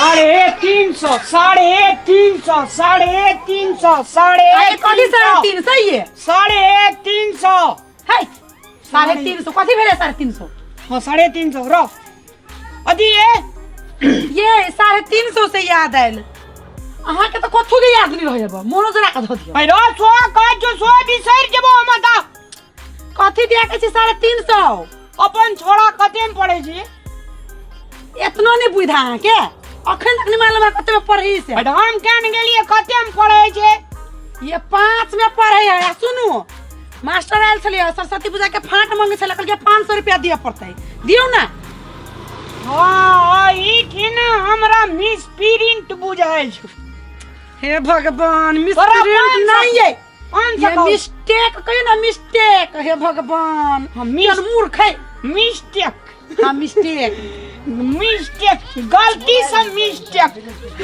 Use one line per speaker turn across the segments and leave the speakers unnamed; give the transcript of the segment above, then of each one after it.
350, 350, 350, साढ़े
अरे कथी 350 ये?
350।
है, 350 कथी भेलै 350?
हाँ, 350 रह अथी ये।
ये 350 से याद आयल, अहाँके तऽ कथू के याद नहीं रहै, मोनो जरा कऽ धऽ दियौ।
अरे सो कहै छौ, सो बिसरि जेबो हम तऽ।
कथी दिया के छै 350?
अपन छोड़ा कते में पढ़ै छी?
एतनो नहीं बुझा अहाँके, अखन तक नहीं मालूम है कते में पढ़ी से।
अरे हम केन गेलियै कते में पढ़ै छै?
ये 5 में पढ़े है। आ सुनू, मास्टर आयल छलियै, सरस्वती पूजा के फाँट मंगे छलै, कहलकै 500 रुपया दिअ पड़तै, दियौ ना।
हाँ, ई ठिना हमरा मिस प्रिंट बुझाइ छौ।
हे भगवान, मिस
तोरा
प्रिंट
500
नहीं है।
500
ये
कहू।
मिस्टेक कहियो ना, मिस्टेक। हे भगवान,
हाँ,
केहन मूर्ख है।
मिस्टेक।
हाँ, मिस्टेक।
मिस्टेक, गलती से मिस्टेक।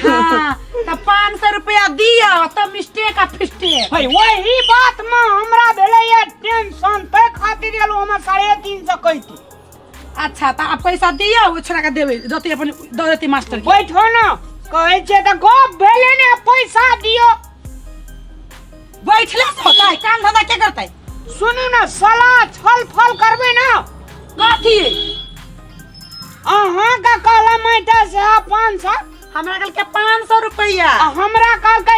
हाँ, तऽ 500 रुपया दिअ तऽ मिस्टेक आ फिस्टेक।
है, वही बात में हमरा भेलैया टेंशन, तै खातिर एलहुँ हम 350 कहिती।
अच्छा, तऽ आब पैसा दिअ, ओ छोड़ा के देबै, जते अपन दऽ देतै मास्टर के।
बैठो ने, कहै छै तऽ गप भेलै ने, पैसा दियौ।
बैठले से होतै काम धंधा के करतै?
सुनू ने, सलाह छल फल करबै ने।
कथी?
अहाँके कहला माइटा से 500।
हमरा कहलकै 500 रुपया।
आ हमरा कहलकै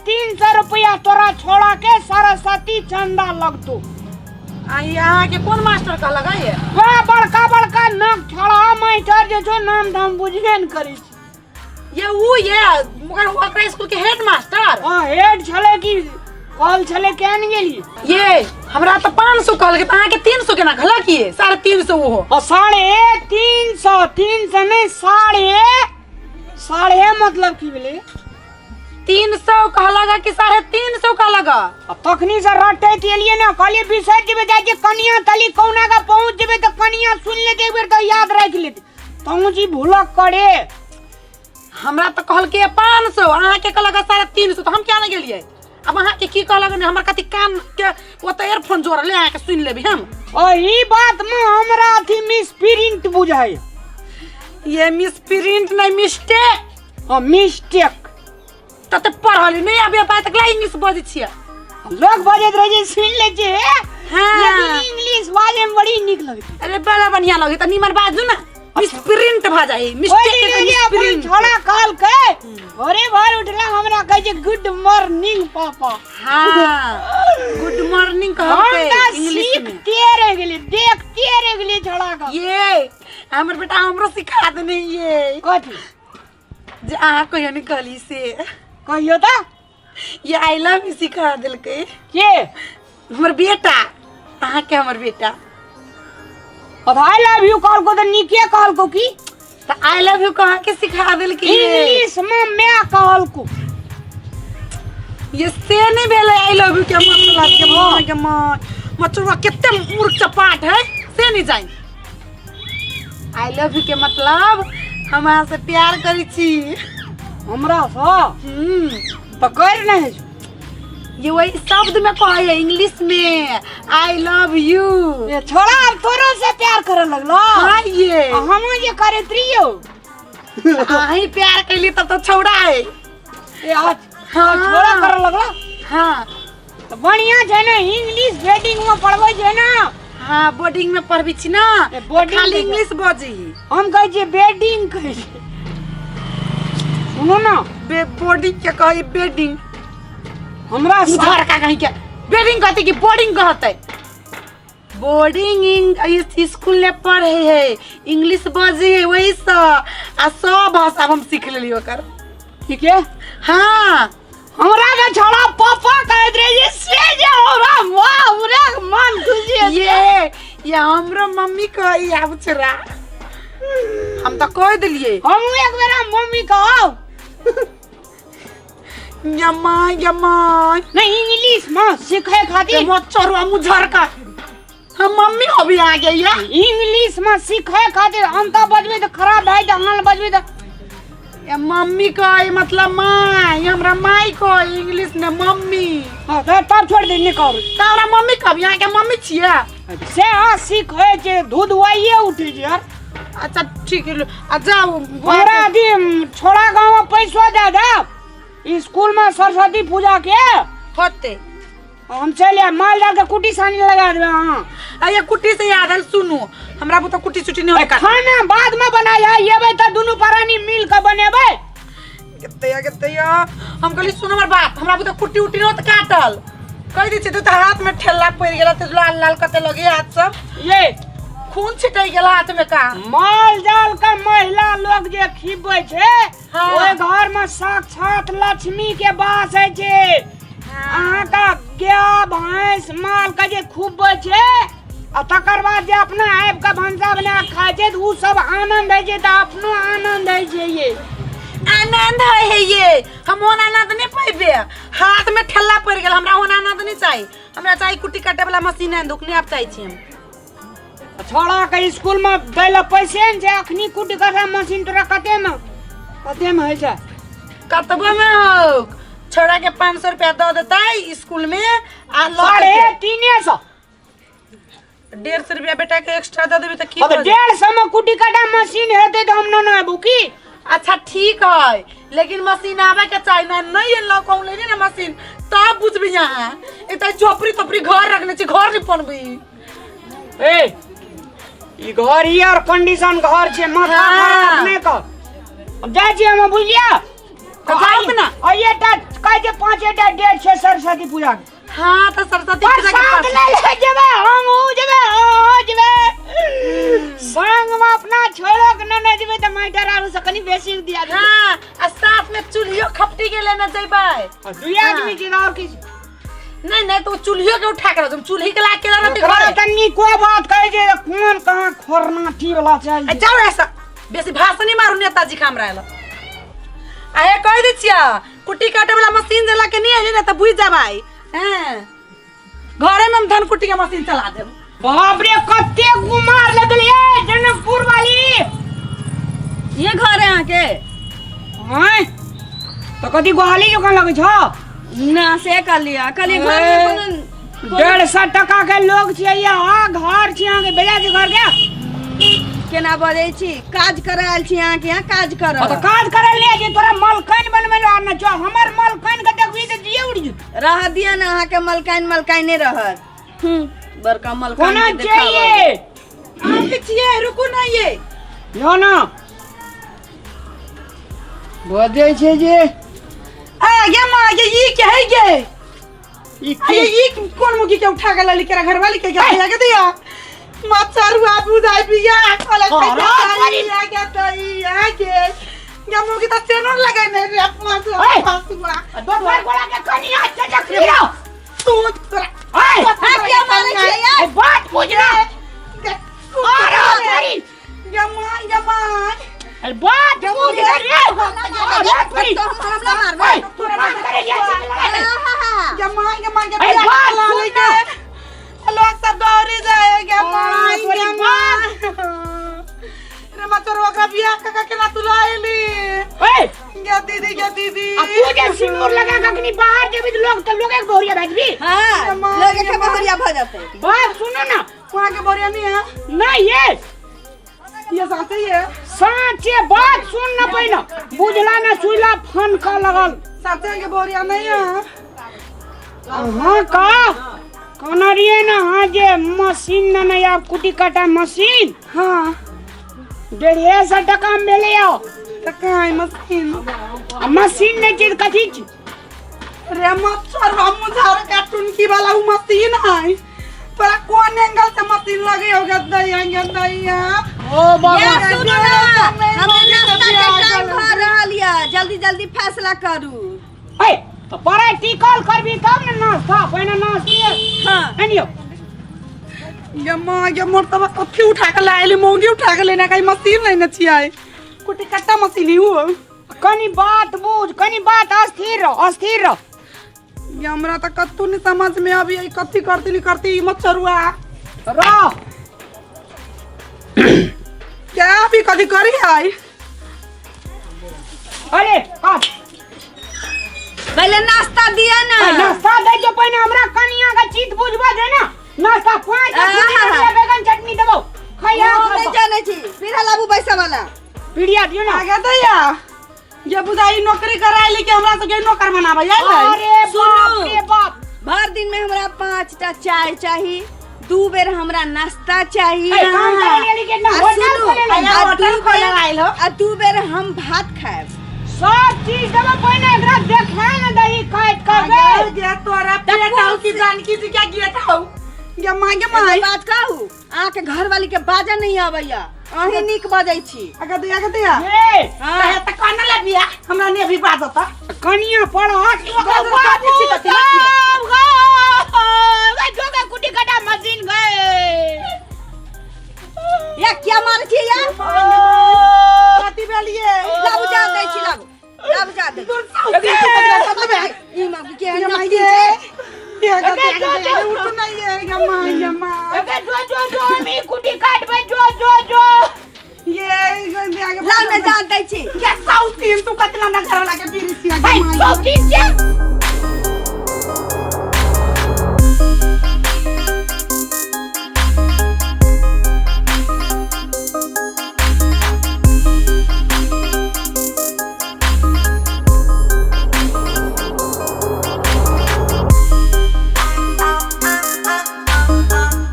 350 रुपया तोरा छोड़ा के सरस्वती चंदा लगतौ।
आ ई अहाँके कोन मास्टर कहलक है ये?
वाह, बड़का बड़का नाक छोड़ा माइटर जे छौ, नाम धाम बुझबे ने करै छै।
ये ऊ ये मगर ओकरा स्कूल के हेड मास्टर।
हाँ, हेड छलै कि कॉल छलै, केहन गेलियै?
ये हमरा तऽ 500 कहलकै, तऽ अहाँके 300 केना कहलक ये? 350 ओहो।
आ 350, 300 नहि, साढ़े साढ़े मतलब की भेलै?
300 कहलक कि 350 कहलक?
आ तखनी से रटैत एलियै ने, कहलियै बिसरि जेबै, जाइ छियै कनिया तली कहुना कऽ पहुँच जेबै तऽ कनिया सुनि लेतै एक बेर तऽ याद राखि लेतै। तहूँ जी भूलक करे।
हमरा तऽ कहलकै 500, अहाँके कहलक 350, तऽ हम क्या नहि गेलियै? अब अहाँके की कहलक ने, हमर कथी कान के ओतऽ एयरफोन जोड़ल है, अहाँके सुनि लेबै हम।
ओही बात में हमरा अथी मिस प्रिंट बुझाइ।
ये मिस प्रिंट नहीं, मिस्टेक।
हाँ, मिस्टेक।
तते पढ़ल नहि आबे पाए तक इंग्लिश बजै छियै।
लोग बजैत रहै छै, सुनि लै छियै।
हाँ।
लेकिन इंग्लिश बाजै में बड़ी नीक लगै छै।
अरे बड़ा बढ़िया लगे, तऽ निमन बाजू ना, मिसप्रिंट भऽ जाइ।
ओहि
मिस्टेक।
दिन जे अपन
मिसप्रिंट।
छोड़ा कहलकै, भोरे भोर उठला हमरा कहै छै गुड मॉर्निंग पापा।
हाँ, गुड मॉर्निंग
हम
कहलकै
तऽ
इंग्लिश में।
सीखते रहि गेलियै, देखते रहि गेलियै छोड़ा के।
ये हमर बेटा हमरो सिखा देने ये।
कथी?
जे अहाँ कहियो नहि कहली से।
कहियो तऽ।
ये I love you सिखा देलकै।
के?
हमर बेटा, अहाँके हमर बेटा।
अब I love you कहलको तऽ नीके कहलको की?
तऽ I love you कहाँ के सिखा देलकै
इंग्लिश में मैं कहलको।
ये से नहीं भेलै I love you के मतलब के माँ के माँ मचुआ कते मूर्ख चपाट है, से नहीं जान। I love you के मतलब हम अहाँ से प्यार करै छी।
हमरा से? तऽ कर नहि होइ छौ।
ये वही शब्द में कहै है इंग्लिश में I love you.
ये छोड़ा आब तोरो से प्यार करे लगलो?
हाँ ये।
आ हमहूँ जे करैत रहियौ।
अहीं प्यार कैली तब तो छौड़ा है।
ए आज
हाँ।
छोड़ा करे लगलो?
हाँ।
तऽ बढ़िया छै ने, इंग्लिश बोर्डिंग में पढ़बै छै ने।
हाँ, बोर्डिंग में पढ़बै छी ना।
ए, बोर्डिंग
खाली
में
इंग्लिश बजै।
हम कहै छियै बेडिंग कहै छियै, सुनू ने।
बे बोर्डिंग के कहै बेडिंग।
हमरा
उधर का कहीं के बेडिंग कहते कि बोर्डिंग कहते? बोर्डिंग इस स्कूल में पढ़े है, इंग्लिश बजे है वही से, आ सब भाषा हम सीख लेली ओकर।
ठीक है।
हाँ।
हमरा के छोड़ा पापा कहैत रहे जे से जे हमरा वाह, हमरा मन खुशी हेतै।
ये हमरो मम्मी कही आब छोरा, हम तो कह दिलिए।
हमहूँ एक बेर मम्मी कहब।
यमा यमा।
नहीं, इंग्लिश में सीखे खातिर।
मच्छर मुझर का हम मम्मी अभी आ गई है।
इंग्लिश में सीखे खातिर अंता बजबे तऽ खराब भए जेतै, अहाँ बजबे तऽ।
ये मम्मी कहे मतलब माय, हमरा माय कहे इंग्लिश में मम्मी।
हाँ, तऽ तब छोड़ दे, नहीं कहबै।
तऽ हमरा मम्मी कहब, यहाँ के मम्मी छियै।
से हाँ, सीखे छै, दूध वाइए उठे छै यार।
अच्छा ठीक है आ जाओ बुआ
हमरा
के-
अथी छोड़ा गाँव में पैसो दे दे स्कूल में सरस्वती पूजा के
होते
हम चलि आयब माल जाल के कुटी सानी लगा देबै अहाँ
आ ये कुट्टी से याद आयल सुनू हमरा बुता कुट्टी सुट्टी नहीं होय काट
खाना बाद में बनाय एबै तऽ दुनू प्राणी मिल के बनेबै
कते कते हम कहली सुन हमर बात हमरा बुता कुट्टी उट्टी नहीं होत काटल कह दै छियै तू तऽ हाथ में ठेला पड़ि गेल तऽ लाल लाल कते लगे हाथ सब
ये
खून छिटै गेल हाथ में का
माल जाल के महिला लोग जे खिबै छै
हाँ।
ओहि घर में साक्षात लक्ष्मी के वास होइ छै अहाँके गाय भैंस माल के जे खुबै छै आ तकर बाद जे अपना आबि कऽ भनसा बना कऽ खाइ छै तऽ ओ सब आनंद होइ छै तऽ अपनो आनंद होइ छै ये
आनंद है हे ये हम ओना आनंद नहीं पैबे हाथ में ठेला पड़ गेल हमरा ओना आनंद नहीं चाहिए हमरा चाहिए कुट्टी काटे वाला मशीन आनि दो आब चाहे छी हम
छोड़ा के स्कूल में दै लए पैसे ने छै अखनी कुटी कटा मशीन तोरा कते में कते में होइ छै
कतबो में हो छोड़ा के 500 रुपया दऽ देतै स्कूल में आ लऽ
साढ़े
के
तीने सौ
150 रुपया बेटा के एक्स्ट्रा दऽ देबै तऽ की
अब
भऽ जेतै?
150 में कुटी कटा मशीन हेतै तऽ हम न न आबू की
अच्छा ठीक है लेकिन मशीन आवे के चाही ना नहीं एलो कहूँ लेनी ना मशीन तब बुझबी यहाँ एक झोपड़ी तोपड़ी घर रखने छी घर नहीं पनबी
ए ई घर एयर कंडीशन घर छै माथा
हाँ।
खराब नहि कर अब जाइ छी हम बुझलिया
तऽ जाउ ने।
आइए टा कहै छै पाँचे टा डेट छै सरस्वती पूजा के
हाँ तो सरस्वती पूजा के
प्रसाद
पास
ले ले जेबै हम ऊ जेबै ओ जेबै संग में अपना छोड़ो के न जेबै तऽ माइटर आरू से कनी बेसी दिया देबै
हाँ आ साथ में चूल्हियो खपटी के लेने जेबै
दुई आदमी छी और की
नहीं नहीं तो चूल्हियो के उठा के रख चूल्ही के ला के रहती
ओकरा
घरे
तऽ नीको बात कहै छै कोन कहाँ खोरनाठी वाला
आ
चल
जाओ ऐसा बेसी भाषण नहीं मारू नेताजी के हमरा आयल आ हे कह दै छियै कुट्टी काटे वाला मशीन जे लके नहीं एली ना तऽ बुझि जेबै हैं घरे में हम धान कुट्टी के मशीन चला देब
बाप रे कते गुमार लगल ये जनकपुर वाली
ये घर है अहाँके
आँय तऽ कथी गोहाली जकाँ लगै छौ
ना से कहलियै कहलियै घर में कोनो
150 टका के लोग छियै ये आ घर छी अहाँके बेजा छी घर के
केना बजै छी काज करऽ आयल छी अहाँके यहाँ काज करऽ
तऽ काज करै ले जे तोरा मलकाइन बनबै लए आनै छौ हमर मलकाइन के देखबी तऽ जिए उड़ि जेतौ
रह दिअ ने अहाँके मलकाइन मलकाइने रहत बड़का मलकाइन
कोना
के देखाबऽ।
चाहिए
अहाँके छियै रुकू ना ये
यो ना बजै छै जे
आ गे माँ गे ई के है गे
ई
आ ये ई कोन मुगी के उठा के लली केरा घरवाली के के लगे दिया मच्छर हुआ बुझाई बिया कल
अरे,
खाई आ गया तो ई आ गे गे मुगी तो सेनो लगे ने रे अपना से
ए!
फसुआ
दोसर गोला के कनिया चचक लियो
तू तोरा
ऐ
हाँ, क्या मारै छियै यार?
ए, बात बुझना अरे तोरी
गे माँ गे माँ
अरे बात बुझ रे अरे तोरी
तो हम हमरा मारबै
ऐ, तू बात करे जे से लगा दे।
आहा।
गे माँ गे माँ गे
ए, बात सुन ना।
लोग सब दौड़ी जाए गे माँ
तोरी
गे माँ रे मच्छर ओकरा बियाह काका केना तू लाइली
ऐ,
गे दीदी गे दीदी
आ तू जे सिंदूर लगा के अखनी बाहर जेबी तऽ लोग तऽ लोगे के बहुरिया भेजबी
हाँ लोग के बहुरिया भऽ जेतै
बात सुनो ना
वहाँ के बोरिया नहीं है
नहीं ये
ये साथे ही है
साँचे बात सुन न पहिने बुझला न सुइला फन का लगल
साथे के बोरिया नहीं है
अहाँ का कहने रहियै ने अहाँ जे मशीन ने नहीं आब कुटी काटा मशीन
हाँ
150 टका में भेलै यौ
तो कहाँ है मशीन
आ मशीन नहि छै तऽ कथी छै
रे मच्छर हम झाड़ का टुनकी वाला वो मशीन है तोरा कौन एंगल से मशीन लगे होगा दैया दैया
ओ
ये सुनू ना हमरा नाश्ता के टाइम भऽ रहल यऽ जल्दी जल्दी फैसला करू
ए तऽ प्रैक्टिकल करबी तब ने नाश्ता पहिने नाश्ते
हाँ
आनियौ
ये माँ ये मोर तब कथी उठा के लाइली मौगी उठा के लेना कहीं मशीन लेने छियै कुटी कट्टा मशीन ही हो
कनी बात बुझ कनी बात अस्थिर रह अस्थिर रह
ये हमरा तऽ कत्तू नहीं समझ में अभी आई कथी करती नहीं करती ई मच्छरुआ
रह
क्या अभी कथी करी आई
अरे काट
पहिले नाश्ता दिअ ना
नाश्ता दै जो पहिने हमरा कनिया के चीत बुझबा दे ना नाश्ता पाँच टा
आहा।
पूरी रोटी आ बैगन चटनी देबो खैया
हम नहि जानै छी फिर लाबू
पीड़िया दियो ना।
आगे दैया ये बुझाई नौकरी कराय ले के हमरा सबके नौकर बनाबै आयल है।
अरे
सुनू।
बाप रे बाप।
भर दिन में हमरा 5टा चाय चाही, 2 बेर हमरा नाश्ता चाही।
ए, काम करे ले लेकिन ना
आ
होटल
सुनू,
खोले ले।
आ
होटल
दू
खोले
बेर-
आयल हो।
आ 2 बेर हम भात खायब।
सब चीज देबो पहिने एकरा देखा न दही खाइत
आगे
खाबे।
गे तोरा पेट हौ कि जानकी जी के गेट हौ गे माँ गे
एगो
माँ।
बात कहू, अहाँके घरवाली के बाजा नहीं अबैया, अहीं नीक बजै छी।
आगे दैया गे दैया।
ए
हाँ।
त कना ले बिया हमरा ने भी बाजत।
कनिया पढ़त
ओकरा
बाबू
कथी छी, कथी
साहब गो जोगा कुटी कटा मशीन गए।
या क्या मारै छी या?
कथी भेलिए?
लाबू जा दै छी, लाबू लाबू जा दै।
दूर साउथ के कथी भेल?
ई माँ के
गे माँ
नकली
गे।
छै।
गे गे गे उठ नहीं है गे माँ गे माँ।
अबे जो जो जो हम ई कुटी काटबै जो जो जो।
ये गे गे
लाउ ने जा दै छी।
गे साउथ तीन तू कतना ना घर वाला के बीरी छी गे
भाई
माँ।
सौ चीज छै।